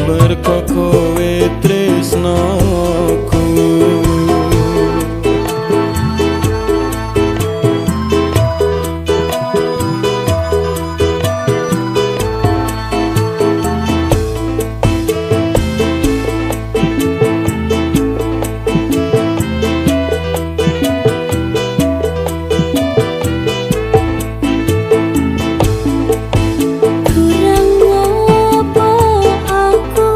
Merko kowe tresnoku. Kurang ngopo aku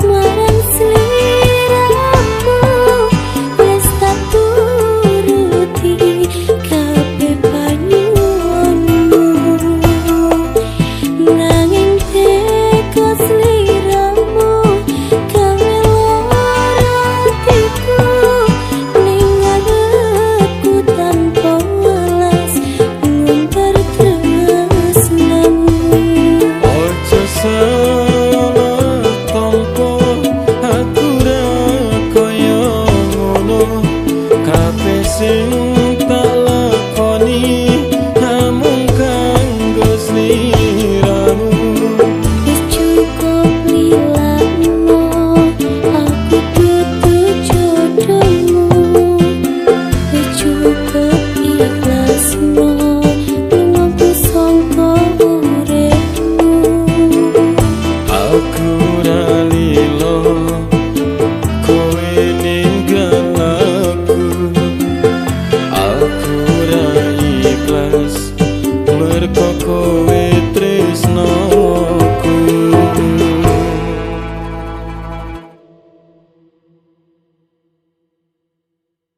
marang sliramu, wis tak turuti kabeh panyuwunmu, nanging teko sliramu gawe lara atiku ning ngarepku tanpa welas ngumbar tresnamu. Ojo salah tompo, aku ra kaya ngono. Kabeh sing tak lakoni namung kanggo sliramu. Wis cukup lilakno, aku dudu jodohmu. Wis cukup ikhlasno, lungaku sangka uripmu. Aku ra